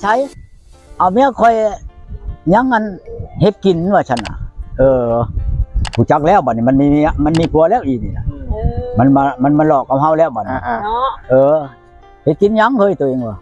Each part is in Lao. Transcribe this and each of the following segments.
ໃສ ເອົາເມຍຂ້ອຍຍັງອັນເຮັດກິນວ່າຊັ້ນນະ. ເອີ ຮູ້ຈັກແລ້ວ ບັດນີ້ມັນມີເມຍ ມັນມີຜົວແລ້ວອີນີ້ນະ. ເອີ ມັນມາ ມັນມາຫຼອກເອົາເຮົາແລ້ວບັດນີ້ ອ່າໆ ເນາະ. ເອີ ເຮັດກິນຫຍັງເຮີ້ຍ ໂຕເອງວ່າ.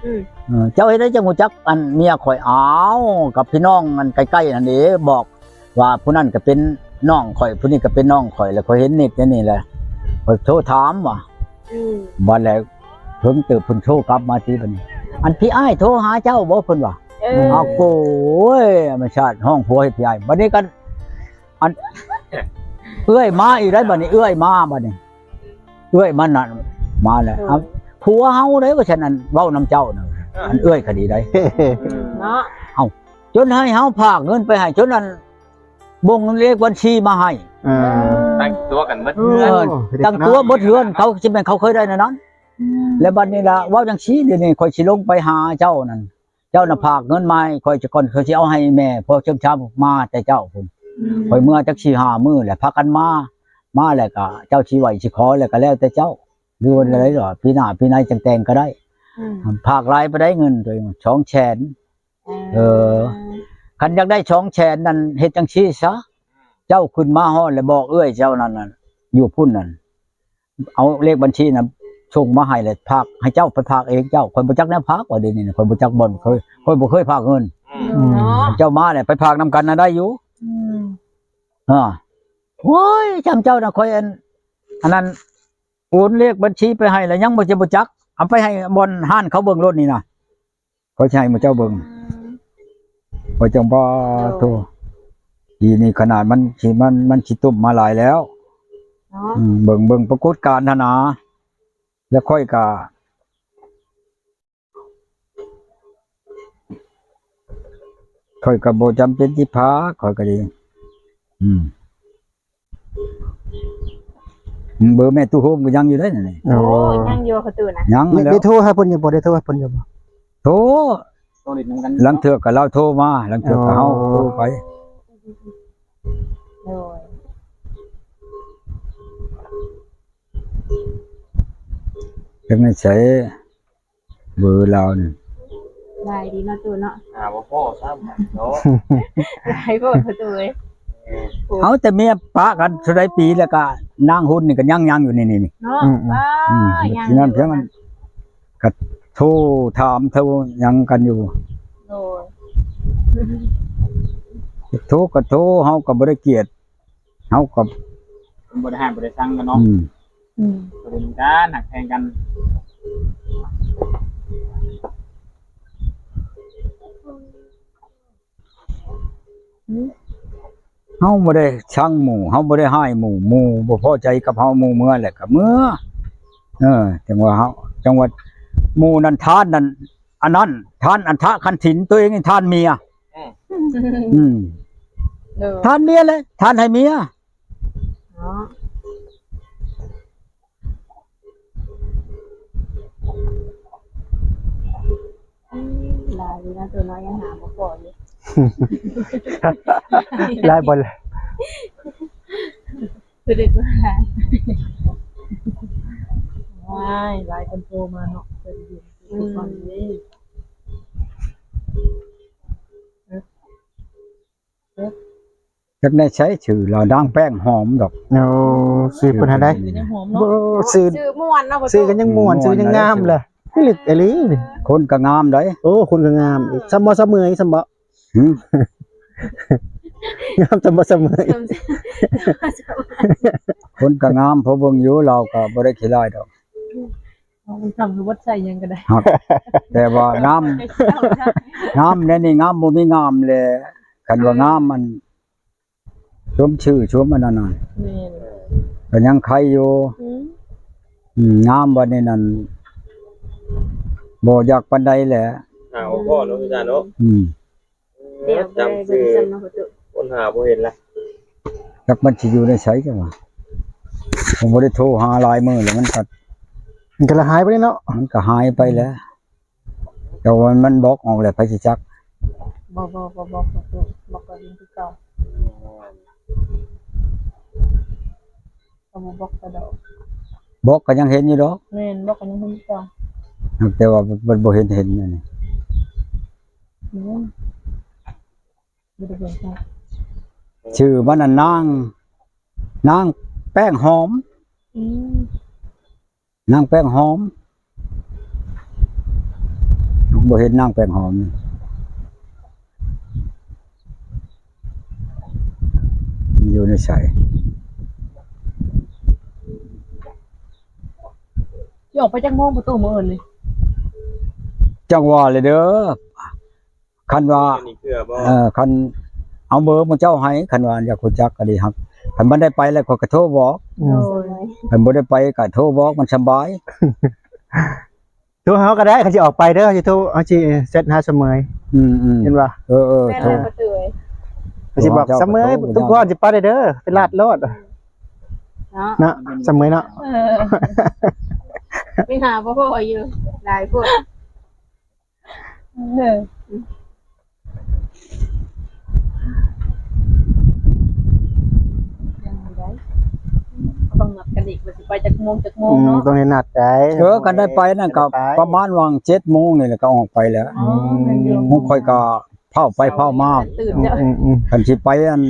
ອືມ ເອີ ເຈົ້າເຮັດໃດຈັ່ງຮູ້ຈັກອັນເມຍຂ້ອຍ? ອ້າວ ກັບພີ່ນ້ອງອັນໃກ້ໆຫັ້ນເດ້ ບອກວ່າຜູ້ນັ້ນກໍເປັນນ້ອງຂ້ອຍ ຜູ້ນີ້ກໍເປັນນ້ອງຂ້ອຍ ແລ້ວຂ້ອຍເຫັນນິດແນວນີ້ແຫຼະ ຂ້ອຍໂທຖາມວ່າ. ອືມ ບັດແລ້ວເພິ່ນເຕີບ ເພິ່ນໂທກັບມາຕິບັດນີ້ ອັນພີ່ອ້າຍໂທຫາເຈົ້າບໍ່ ເພິ່ນວ່າ. ເອີ ອ້າວ ໂອ້ຍ ມັນຊາດຮ້ອງຜົວໃຫ້ພີ່ອ້າຍ. ບັດນີ້ກໍອັນເອື້ອຍມາອີກໄດ໋ ບັດນີ້ເອື້ອຍມາ ບັດນີ້ເອື້ອຍມານັ້ນມາແລ້ວ. ໂດຍ ເອົາ ຜົວເຮົາເດ້ວ່າຊັ້ນ ອັນເວົ້ານຳເຈົ້ານະ ເອີ ອັນເອື້ອຍກໍດີໄດ໋ ເນາະ. ເອົ້າ ຈົນໃຫ້ເຮົາພາກເງິນໄປໃຫ້ ຈົນອັນບົ່ງເລກບັນຊີມາໃຫ້. ເອີ ຕັ້ງຕົວກັນໝົດເຮືອນ ເອີ ຕັ້ງຕົວໝົດເຮືອນ ເຂົາຊິແມ່ນເຂົາເຄີຍໄດ້ແນວນັ້ນ. ອືມ ແລ້ວບັດນີ້ລະເວົ້າຈັ່ງຊີ້ ດຽວນີ້ຂ້ອຍຊິລົງໄປຫາເຈົ້ານັ້ນ ເຈົ້ານະພາກເງິນມາໃຫ້ຂ້ອຍຈະກ່ອນ ຂ້ອຍຊິເອົາໃຫ້ແມ່ ເພາະເຊີງຊາມມາແຕ່ເຈົ້າພຸ້ນ. ອືມ ຂ້ອຍເມືອຈັກສີ່ຫ້າມື້ແຫຼະ ພາກັນມາ ມາແລ້ວກະເຈົ້າຊິໄຫວ້ຊິຂໍແລ້ວກະແລ້ວແຕ່ເຈົ້າ ຫຼືວ່າແນວໃດ ອືມ ດອກ ປີໜ້າປີໃນຈັ່ງແຕ່ງກໍໄດ້. ອືມ ພາກຫຼາຍປານໃດເງິນໂຕເອງ? ສອງແສນ. ເອີ ເອີ ຄັນຢາກໄດ້ສອງແສນນັ້ນ ເຮັດຈັ່ງຊີ້ຊະ ເຈົ້າຂຶ້ນມາຮອດແລ້ວບອກເອື້ອຍເຈົ້ານັ້ນນະ ຢູ່ພຸ້ນນັ້ນ ເອົາເລກບັນຊີນະສົ່ງມາໃຫ້ ແລ້ວພາກ ໃຫ້ເຈົ້າໄປພາກເອງເຈົ້າ. ຂ້ອຍບໍ່ຈັກແນວພາກວ່າ ດຽວນີ້ນະ ຂ້ອຍບໍ່ຈັກບ່ອນ ຂ້ອຍ ຂ້ອຍບໍ່ເຄີຍພາກເງິນ. ອືມ ເນາະ ເຈົ້າມາແລ້ວໄປພາກນຳກັນນະໄດ້ຢູ່. ອືມ ເອີ ໂອ້ຍ ຈຳເຈົ້ານະ ຂ້ອຍອັນ ອັນນັ້ນ ໂອນເລກບັນຊີໄປໃຫ້ແລ້ວ ຍັງບໍ່ ຈະບໍ່ຈັກ ເອົາໄປໃຫ້ບ່ອນຮ້ານເຂົາເບິ່ງໂລດນີ້ນະ. ຂ້ອຍຊິໃຫ້ໝູ່ເຈົ້າເບິ່ງ ອືມ ຂ້ອຍຈັ່ງວ່າ ໂອ້ ໂທ້ ປີນີ້ຂະໜາດມັນຊິ ມັນ ມັນຊິຕົມມາຫຼາຍແລ້ວ ເນາະ. ອືມ ເບິ່ງ ເບິ່ງປາກົດການຫັ້ນນາ ແລ້ວຂ້ອຍກະ ຂ້ອຍກະບໍ່ຈຳເປັນຊິພາ ຂ້ອຍກະດີ. ອືມ ເບີແມ່ຕູ້ໂຮມກໍຍັງຢູ່ເດ້ນີ້. ໂອ້ ໂອ້ ຍັງຢູ່ປະຕູນະ. ຍັງ ໄດ້ ແລ້ວ ໄດ້ໂທຫາເພິ່ນຢູ່ບໍ່? ໄດ້ໂທຫາເພິ່ນຢູ່ບໍ່? ໂທ ໂທຫຼິ້ນນຳກັນ. ລາງເທື່ອກໍລາວໂທມາ ລາງເທື່ອກໍເຮົາ ອໍ ໂທໄປ. ໂດຍ ຈັ່ງໃດໃສ ເບີລາວນີ້ ຫຼາຍດີເນາະຕູ້ເນາະ. ຫາບໍ່ພໍ້ຊ້ຳເນາະ ຫຼາຍໂພດປະຕູເອີຍ. ເອີ ເອົາແຕ່ເມຍປະກັນເທົ່າໃດປີ ແລ້ວກະນາງຮຸ່ນນີ້ກໍຍັງໆຢູ່ນີ້ ນີ້ເນາະ. ອືມ ອືມ ວ່າ ອືມ ຍັງຢູ່ນັ້ນ ເພິ່ນກໍໂທຖາມໂທຫຍັງກັນຢູ່. ໂດຍ ໂທກໍໂທ ເຮົາກໍບໍ່ໄດ້ກຽດ ເຮົາກໍບໍ່ໄດ້ຮ້າຍບໍ່ໄດ້ຊັງກັນເນາະ. ອືມ ອືມ ບໍ່ໄດ້ມີການຮັກແພງກັນ. ເຮົາບໍ່ໄດ້ຊັງໝູ່ ເຮົາບໍ່ໄດ້ຮ້າຍໝູ່ ໝູ່ບໍ່ພໍໃຈກັບເຮົາ ໝູ່ເມືອແລ້ວກໍເມືອ. ເອີ ຈັ່ງວ່າເຮົາ ຈັ່ງວ່າໝູ່ນັ້ນທານນັ້ນ ອັນນັ້ນ ທານອັນທະຄັນຖິນ ໂຕເອງນີ້ທານເມຍ. ອືມ ອືມ ໂດຍ ທານເມຍແຫຼະ ທານໃຫ້ເມຍ. ເນາະ ອືມ ຫຼາຍຢູ່ນະ ໂຕນ້ອຍຍັງຫາບໍ່ພໍ້ຢູ່. ຫຼາຍບໍ່ລະ? ຄືເດັກຫຼາຍ ວ້າຍ ຫຼາຍຄົນໂທມາເນາະ ເພິ່ນຢູ່ ອືມ ທຸກວັນນີ້. ຈັກໄດ້ໃຊ້ຊື່ລາວ ນາງແປ້ງຫອມດອກ. ໂອ້ ຊື່ເພິ່ນຫັ້ນໃດ໋ ຊື່ເພິ່ນນີ້ນະ ຊື່ ໂອ້ ຊື່ມ່ວນເນາະ ຊື່ກໍຍັງມ່ວນ ຊື່ຍັງງາມແຫຼະ. ຄືລຶກອີ່ຫຼີນີ້ ຄົນກໍງາມໃດ໋. ໂອ້ ຄົນກໍງາມອີກ ສ່ຳບໍ່ສະເໝີຍ ສ່ຳບໍ່? ຫື? ງາມສ່ຳບໍ່ສະເໝີຍ? ຄົນກໍງາມ ພໍເບິ່ງຢູ່ ລາວກໍບໍ່ໄດ້ຂີ້ຮ້າຍດອກ. ເອົາ ເອົາ ເອົາ ບໍ່ໃສ່ຫຍັງກໍໄດ້ ຮັກ ແຕ່ວ່າງາມ ງາມແນວນີ້ ງາມບໍ່ມີງາມແຫຼະ. ຄັນວ່າງາມ ອືມ ມັນສົມຊື່ສົມອັນນັ້ນນະ ແມ່ນ ກໍຍັງໄຄຢູ່. ອືມ ອືມ ງາມບັດນີ້ນັ້ນ ບໍ່ຢາກປານໃດແຫຼະ. ຫາບໍ່ພໍ້ເນາະ ອາຈານເນາະ. ອືມ ດຽວໄປເບິ່ງຊ້ຳເນາະ ປະຕູ ຄົ້ນຫາບໍ່ເຫັນລະ. ຈັກມັນຊິຢູ່ໃນໃສຈັງຫວະ ຜົມບໍ່ໄດ້ໂທຫາຫຼາຍມື້ແລ້ວ ມັນກໍ ມັນກໍລະຫາຍໄປເນາະ ມັນກໍຫາຍໄປແລ້ວ. ແຕ່ວ່າມັນບລັອກອອກແລ້ວ ໃຜຊິຈັກ? ບໍ່ ບໍ່ ບໍ່ບລັອກ ປະຕູ ບລັອກກໍຍັງຄືເກົ່າ ກໍບໍ່ບລັອກກະດອກ. ບລັອກກໍຍັງເຫັນຢູ່ດອກ. ແມ່ນ ບລັອກກໍຍັງເຫັນຄືເກົ່າ ແຕ່ວ່າມັນບໍ່ເຫັນ ເຫັນອັນນີ້. ອືມ ບໍ່ໄດ້ເບິ່ງຊ້ຳ. ຊື່ມັນນະ ນາງ ນາງແປ້ງຫອມ. ອືມ ນາງແປ້ງຫອມ. ບໍ່ເຫັນນາງແປ້ງຫອມ ຢູ່ໃນໃສ? ຊິອອກໄປຈັກໂມງປະຕູມື້ອື່ນນີ້? ຈັກວ່າແຫຼະເດີ. ຄັນວ່າ ອັນນີ້ເພື່ອບໍ່ ເອີ ຄັນເອົາເບີໝູ່ເຈົ້າໃຫ້ ຄັນວ່າຢາກຮູ້ຈັກກໍດີຮັກ ຄັນມັນໄດ້ໄປແລ້ວຂ້ອຍກໍໂທບອກ. ອືມ ໂດຍ ຄັນບໍ່ໄດ້ໄປກໍໂທບອກ ມັນສະບາຍ. ໂທຫາເຮົາກໍໄດ້ ຄັນຊິອອກໄປເດີ ເຮົາຊິໂທ ເຮົາຊິແຊັດຫາສະເໝີຍ. ອືມໆ ເຫັນບໍ່? ເອີໆ ແມ່ນແລ້ວ ໂທ ປະຕູເອີຍ ກໍຊິບອກ ສະເໝີຍ ທຸກຄົນຊິໄປເດີ ໄປລາດໂລດ ເນາະ ເນາະ ສະເໝີຍເນາະ. ເອີ ໄປຫາບໍ່ພໍຢູ່ ຫຼາຍໂພດ. ເອີ ຍັງບໍ່ໄດ້ ຕ້ອງນັດກັນອີກວ່າຊິໄປຈັກໂມງ ຈັກໂມງເນາະ. ອືມ ຕ້ອງໄດ້ນັດໄດ້. ເອີ ຄັນໄດ້ໄປນັ້ນກໍ ໄດ້ໄປ ປະມານຫວ່າງເຈັດໂມງນີ້ແຫຼະ ກໍອອກໄປແລ້ວ. ອໍ ອືມ ແມ່ນຢູ່ ຂອງຂ້ອຍກໍ ພ້າວໄປພ້າວມາ. ຕື່ນແລ້ວ ອືມໆ ຄັນຊິໄປອັນ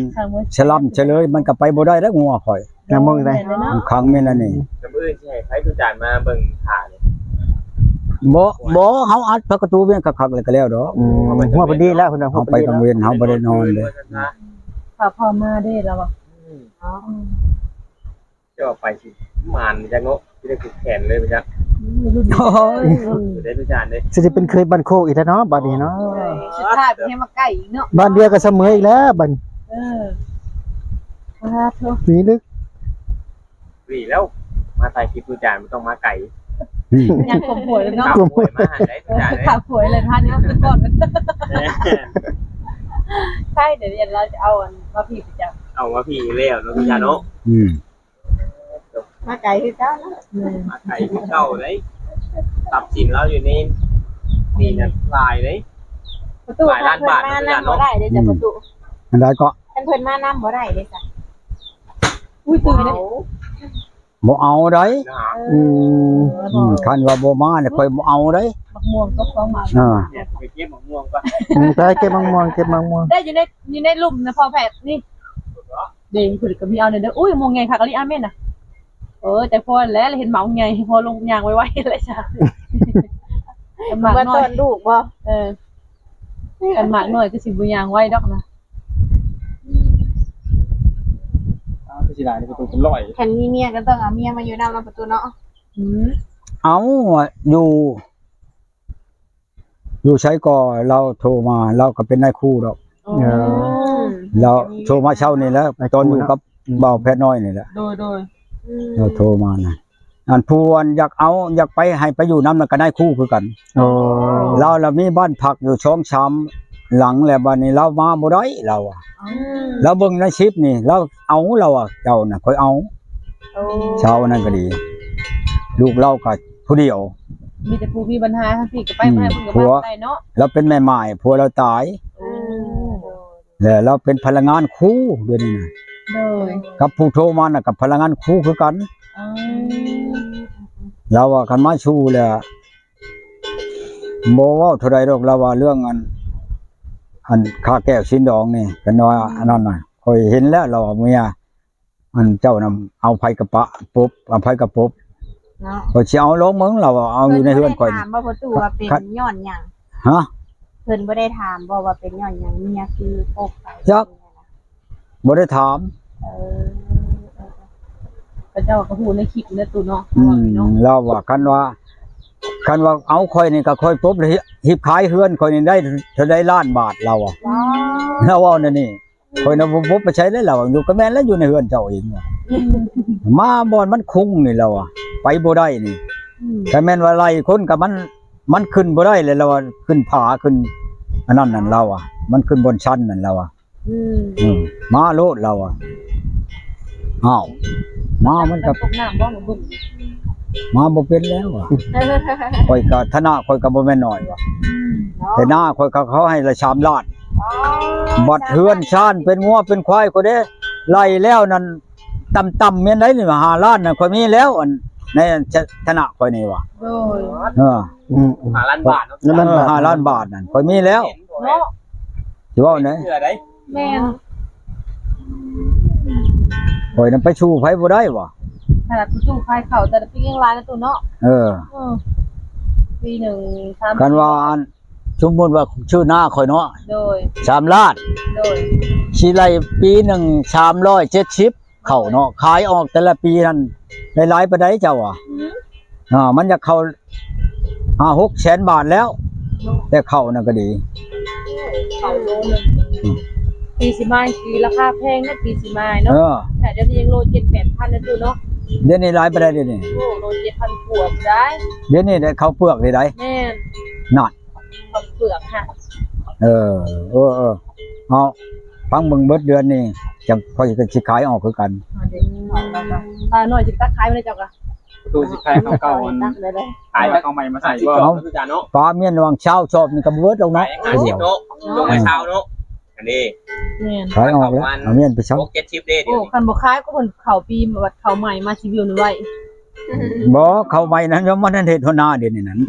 ສະລ່ຳສະເລີຍ ມັນກໍໄປບໍ່ໄດ້ແລ້ວ ງົວຂ້ອຍ. ນຳເບິ່ງໄດ້ ແມ່ນແລ້ວເນາະ ຄັງແມ່ນອັນນີ້. ແລ້ວມື້ອື່ນຊິໃຫ້ໃຜຄືຈານມາເບິ່ງຖ້ານີ້? ບໍ່ ບໍ່ ເຮົາອັດປະຕູວຽງຄັກໆ ແລ້ວກໍແລ້ວດອກ. ອືມ ຫົວພໍດີແລ້ວ ເຮົາໄປກາງເວັນ ເຮົາບໍ່ໄດ້ນອນເດ້. ຖ້າພໍ່ມາເດ້ລາວວ່າ. ອືມ ເຈົ້າໄປຊິໝານຈັກເນາະ ຊິໄດ້ຜູກແຂນເລີຍໄປຈັກ. ໂອ້ຍ ໄດ້ທຸກຢ່າງເດ້ ຊິໄດ້ເປັນເຂີຍບ້ານໂຄກອີກແລ້ວເນາະ ບາດນີ້ເນາະ. ໂອ້ຍ ສຸດທ້າຍເພິ່ນໃຫ້ມາໄກອີກເນາະ ບ້ານດຽວກັບສະເໝີຍອີກແລ້ວບາດນີ້. ເອີ ສາທຸ ດີລຶກ ດີແລ້ວ ມາຖ່າຍຄລິບທຸກຢ່າງບໍ່ຕ້ອງມາໄກ. ອືມ ຍ່າງກວມຫົວເລີຍເນາະ ກວມຫົວມາຫາໄດ້ທຸກຢ່າງເລີຍ ຂ້າມຫົວເລີຍທ່ານເນາະ ກ່ອນ. ໃຊ່ ດຽວລາວຈະເອົາອັນມາພີ້ປະຈຳ ເອົາມາພີ້ແລ້ວເນາະ ທຸກຢ່າງເນາະ. ອືມ ມາໄກຄືເກົ່າເນາະ. ແມ່ນ ມາໄກຄືເກົ່າເດ້. ຊັບສິນລາວຢູ່ໃນນີ້ນັ້ນຫຼາຍເດ້ ປະຕູ. ຫຼາຍລ້ານບາດ ຄັນເພິ່ນມານຳບໍ່ໄດ້ເດ້ ອືມ ປະຕູ. ອັນໃດເກາະ? ຄັນເພິ່ນມານຳບໍ່ໄດ້ເດ້ຊະ. ອຸ້ຍ ຕື່ນເດ້ ບໍ່ເອົາໄດ໋. ເອີ ອືມ ເອີ ຄັນວ່າບໍ່ມານີ້ຂ້ອຍບໍ່ເອົາໄດ໋. ໝາກມ່ວງຕົກສອງໝາກ. ເອີ ໄປເກັບໝາກມ່ວງກ່ອນ. ອືມ ໄປເກັບໝາກມ່ວງ ເກັບໝາກມ່ວງ ໄດ້ຢູ່ໃນ ຢູ່ໃນລຸ່ມນະພໍ່ແພດນີ້. ເດ້ ຜູ້ໃດກໍມີເອົາແດ່ເດີ. ອຸ້ຍ ມ່ວງໃຫຍ່ຄັກອີ່ຫຼີ ອາແມ່ນນະ. ເອີ ແຕ່ພໍແລ້ວເຫັນໝາກໃຫຍ່ ພໍລົງຍ່າງໄວໆແຫຼະຈ້າ. ໝາກນ້ອຍ ເມື່ອຕອນລູກບໍ່? ເອີ ຄັນໝາກນ້ອຍກໍຊິບໍ່ຍ່າງໄວດອກນະ. ອ້າວ ຄືຊິຫຼາຍປະຕູເປັນຮ້ອຍ. ຄັນມີເມຍກໍຕ້ອງເອົາເມຍມາຢູ່ນຳເນາະປະຕູເນາະ. ອືມ ເອົາ ຢູ່ ຢູ່ໃສກໍລາວໂທມາ ລາວກໍເປັນນາຍຄູດອກ. ອໍ ເອີ ລາວໂທມາເຊົ້ານີ້ແຫຼະ ຕອນຢູ່ກັບ ອືມ ບ່າວແພດນ້ອຍນີ້ແຫຼະ. ໂດຍໆ ອືມ ລາວໂທມານະ ອັນຜູ້ອັນຢາກເອົາ ຢາກໄປ ໃຫ້ໄປຢູ່ນຳນັ້ນກໍນາຍຄູຄືກັນ. ອໍ ລາວລະມີບ້ານພັກຢູ່ສອງສາມຫຼັງແລ້ວ ບາດນີ້ລາວມາບໍ່ໄດ້ລາວວ່າ. ອືມ ລາວເບິ່ງໃນຄລິບນີ້ ລາວເອົາ ລາວວ່າ ເຈົ້ານະຂ້ອຍເອົາ. ໂອ້ ຊາວນັ້ນກໍດີ ລູກລາວກໍຜູ້ດຽວ ມີແຕ່ຜູ້ມີບັນຫາ ທາງພີ້ກໍໄປບໍ່ໄດ້ ອືມ ເພິ່ນກໍມາບໍ່ໄດ້ເນາະ. ລາວເປັນແມ່ໝ້າຍ ຜົວລາວຕາຍ. ໂອ້ ແລ້ວລາວເປັນພະນັກງານຄູດຽວນີ້ນະ. ໂດຍ ກັບຜູ້ໂທມານະ ກັບພະນັກງານຄູຄືກັນ. ອືມ ລາວວ່າຄັນມາສູ່ແລ້ວ ບໍ່ເວົ້າເທົ່າໃດດອກ ລາວວ່າເລື່ອງອັນ ອັນຄ່າແກ້ວຊີ້ນດອງນີ້ ເພິ່ນວ່າ ອືມ ອັນນັ້ນນະ ຂ້ອຍເຫັນແລ້ວ ລາວວ່າເມຍ ອັນເຈົ້ານຳເອົາໃຜກະປະປົບ ເອົາໃຜກະປົບເນາະ. ຂ້ອຍຊິເອົາລອງເບິ່ງ ລາວວ່າເອົາຢູ່ໃນເຮືອນຂ້ອຍ. ເພິ່ນບໍ່ໄດ້ຖາມບໍ່ປະຕູວ່າເປັນຍ້ອນຫຍັງ? ຮະ? ເພິ່ນບໍ່ໄດ້ຖາມບໍ່ວ່າເປັນຍ້ອນຫຍັງເມຍຄືປົບໄປ? ຈັກ ບໍ່ໄດ້ຖາມ. ເອີ ເຂົາເຈົ້າກໍຮູ້ໃນຄລິບແຫຼະຕູ້ເນາະ. ອືມ ລາວວ່າ ຄັນວ່າ ຄັນວ່າເອົາຂ້ອຍນີ້ກໍຂ້ອຍປົບ ຮີບຂາຍເຮືອນຂ້ອຍນີ້ໄດ້ເທົ່າໃດລ້ານບາດ ລາວວ່າ. ວ້າວ ລາວເວົ້າແນວນີ້. ຂ້ອຍນະບໍ່ ບໍ່ໄປໃສເລີຍລາວ ຢູ່ກໍແມ່ນແລ້ວ ຢູ່ໃນເຮືອນເຈົ້າເອງວ່າ. ອືມ ມາບ່ອນມັນຄຸງນີ້ລາວວ່າ ໄປບໍ່ໄດ້ນີ້. ອືມ ແຕ່ແມ່ນວ່າໄລ່ຄົນກໍມັນ ມັນຂຶ້ນບໍ່ໄດ້ເລີຍລາວວ່າ ຂຶ້ນຜາຂຶ້ນອັນນັ້ນນັ້ນລາວວ່າ ມັນຂຶ້ນບ່ອນຊັນນັ້ນລາວວ່າ. ອືມ ອືມ ມາໂລດລາວວ່າ. ອ້າວ ມາມັນກໍ ມັນຕົກນ້ຳບໍ່ລະບຸ້ນ? ມາບໍ່ເປັນແລ້ວວ່າ. ຂ້ອຍກໍ ຖານະຂ້ອຍກໍບໍ່ແມ່ນໜ້ອຍວ່າ. ອືມ ແຕ່ໜ້າຂ້ອຍກໍເຂົາໃຫ້ລະສາມລ້ານ. ອໍ ບັດເຮືອນຊານເປັນງົວເປັນຄວາຍຂ້ອຍເດ້ ໄລ່ແລ້ວນັ້ນ ຕ່ຳໆແມ່ນໄດ໋ນີ້ວ່າ ຫ້າລ້ານນັ້ນຂ້ອຍມີແລ້ວ ອັນ ໃນອັນ ຖານະຂ້ອຍນີ້ວ່າ. ໂດຍ ເອີ อืม ห้าล้านบาทเนาะ ห้าล้านบาท เออ ห้าล้านบาทนั่น ข้อยมีแล้ว เนาะ สิเว้าไหน เชื่อได้ แม่น ข้อยนำไปสู้ไผบ่ได้บ่ ขนาดผู้ตู้ขายข้าวแต่ละปียังหลายนะตู้เนาะ เออ เออ ปีหนึ่งสาม คันว่าอัน สมมุติว่าชื่อหน้าข้อยเนาะ โดย สามล้าน โดย สิได้ปีหนึ่งสามร้อยเจ็ดสิบ ข้าวเนาะ ขายออกแต่ละปีนั่นได้หลายปานใดเจ้าว่า อืม อ่า มันอยากเข้าห้าหกแสนบาทแล้ว แต่ข้าวนั่นก็ดี ข้าวโลหนึ่ง อืม ปีสิมา ปีราคาแพงนะ ปีสิมาเนาะ เออ แต่เดี๋ยวนี้ยังโลเจ็ดแปดพันนะตู้เนาะ เดี๋ยวนี้หลายปานใดเดี๋ยวนี้ โอ้ โลเจ็ดพันกว่าได้ เดี๋ยวนี้ได้ข้าวเปลือกนี่ได้ แม่น นั่น ข้าวเปลือกค่ะ เออ เออ เออ เอา ฟังเบิ่งเบิดเดือนนี่ จั่งข้อยก็สิขายออกคือกัน อ่า เด้ ขายหน่อยสิตักขายมาเลยเจ้าก็ ตู้สิขายข้าวเก่าอัน ตักได้เลย ขายแล้วเอาใหม่มาใส่ เอา คือกันเนาะ ปลาเมียนวางเช้าชอบนี่ก็เบิดลงนะ ขายห้าสิบเนาะ ลงมาเช้าเนาะ อันนี้ แม่น ขายออกแล้ว เอาเมียนไปเช้า หกเจ็ดสิบเด้ โอ้ เดี๋ยวนี้ คันบ่ขายก็เพิ่นเข้าปีบัดเข้าใหม่มาสิวิวนี่ไว้ บ่ เข้าใหม่นั้นยังบ่ทันเฮ็ดหัวหน้าเดี๋ยวนี้นั้น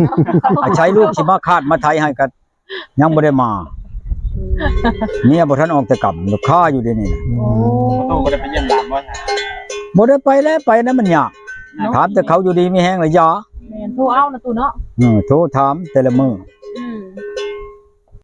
อาศัยลูกสิมาคาดมาไถให้ก็ยังบ่ได้มา เมียบ่ทันออกแต่กำ ลูกค้าอยู่เดี๋ยวนี้นะ โอ้ ตู้บ่ได้ไปเยี่ยมหลานบ่ บ่ได้ไปแล้ว ไปนะมันยาก เนาะ ถามแต่เขาอยู่ดีมีแฮงแล้วอย่า แม่น โทรเอานะตู้เนาะ เออ โทรถามแต่ละมื้อ